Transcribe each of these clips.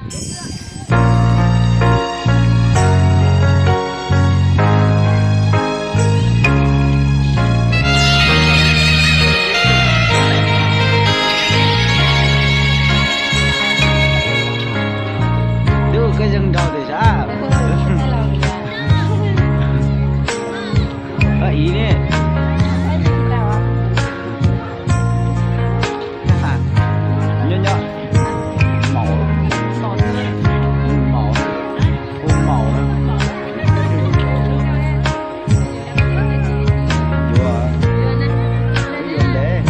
Dub koj zoo nraug tiag sav. Koj ib ne. Nyob nyob. Maum. Maum. Hu maum na. Yuav, yuav ntev.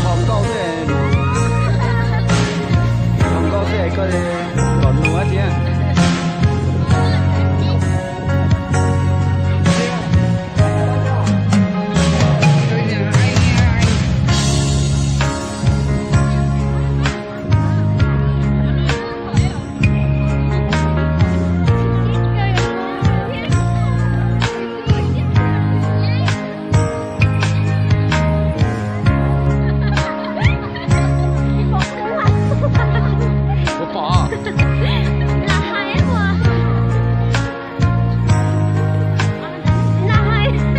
Hos nkauj xwb, hos nkauj xwb koj kom nua thiab. Puas pom?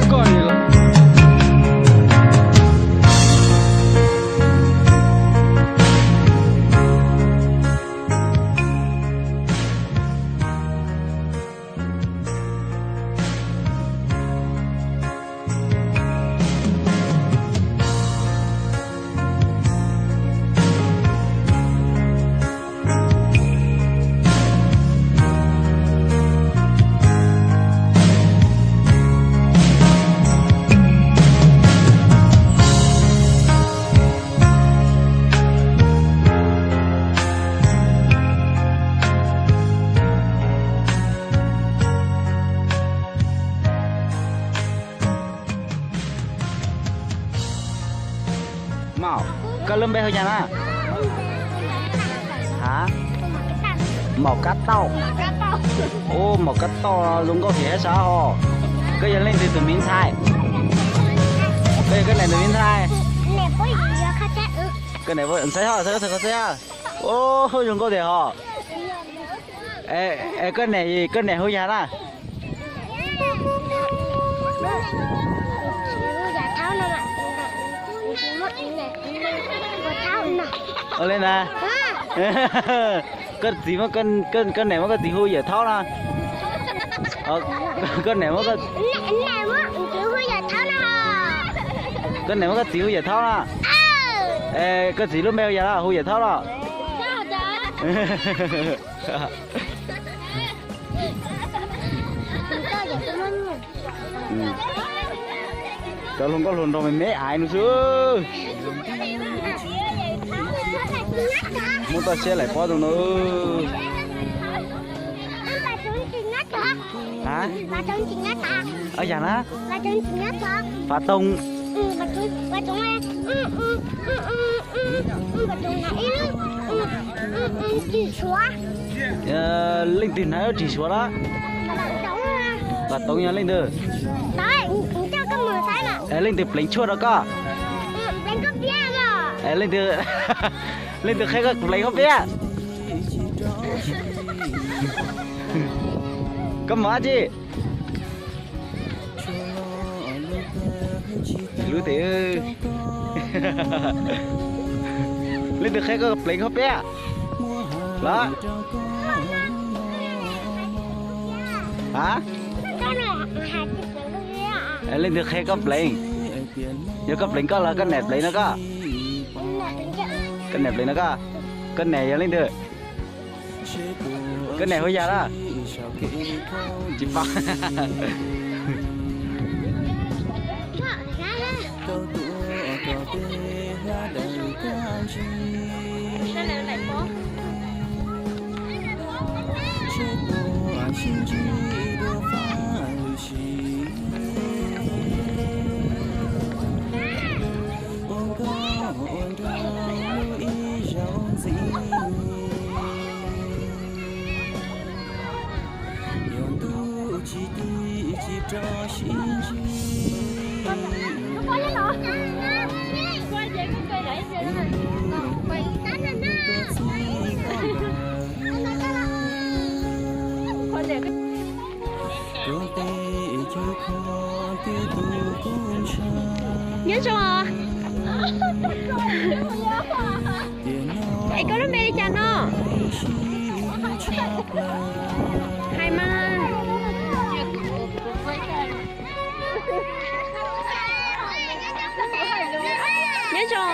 Koj ni los. Maum, koj lub npe hu cas na? Ha? Maum Kab Tauj. Ub, Maum Kab Tauj zoo nkauj tiag sav hos. Koj yog leej twg tus me ntxhais? Koj yog koj niam tus me ntxhais? Koj niam, ntxhais hos, ntxhais hos, ntxhais hos. Ub, zoo nkauj tiag hos. Es koj niam, koj niam hu yas na? Ua li ntawd. Koj txiv, koj niam muab koj txiv hu Yawm Thaub no. Koj niam muab, koj niam muab koj txiv hu Yawm Thaub no. Koj txiv lub npe hu yas los hu Yawm Thaub los? Cov hluas nkauj hluas nraug me me aiv no xwb. Muab toj siab laim pob zoo no. A, yam na. Fav Toog. Leej twg hnav ris suav los? Fav Toog yog leej twg? Leej twg pleev tshuaj rau koj? Leej twg, leej twg qhia koj pleev hauv peb? Koj mus dab tsi? Lub, leej twg qhia koj pleev hauv peb los? A, leej twg qhia koj pleev? Yog koj pleev koj los koj niam pleev no koj? Koj niam pleev no koj? Koj niam yog leej twg? Koj niam hu yam dab tsi? Tsis paub. Nyob zoo. Es koj lub npe li cas no? Hais mas. Nyob zoo.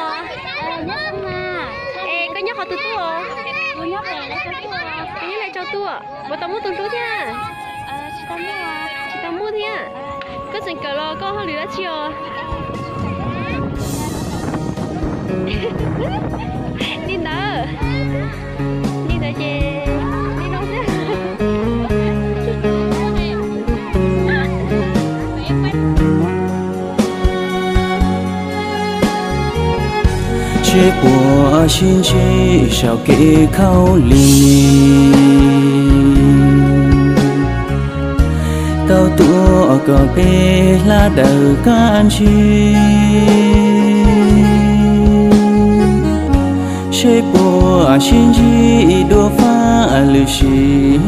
Es koj nyob qhov twg tuaj? Koj nyob Lai Châu tuaj. Puas tau muaj tus hlub thiab? Tsis tau muaj thiab. Koj tseem kawm los koj hauj lwm dab tsi os? Li ntawd, li ntawd ces li no xwb. Seb puas sib ntsib saum kev khaub lig, tau tuav kom peb hla daws kab ntsig. Seb puas sib ntsib dua fab lwm sim,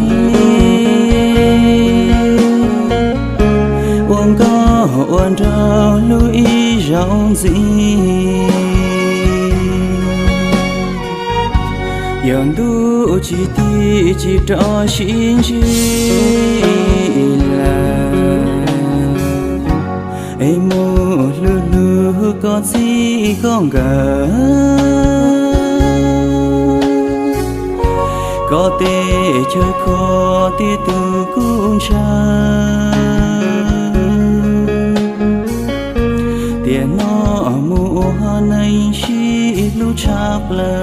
ua nkauj ua nraug hlub ib zaug ntxiv. Yog ntuj tsis tig tsis rov sib ntsib lawm, es mus hlub hlub koj txij koj nkawm, koj tej chaw khuam tej tus kub ntshaw, tiam no mus ua neej sib hlub tshaj plaws.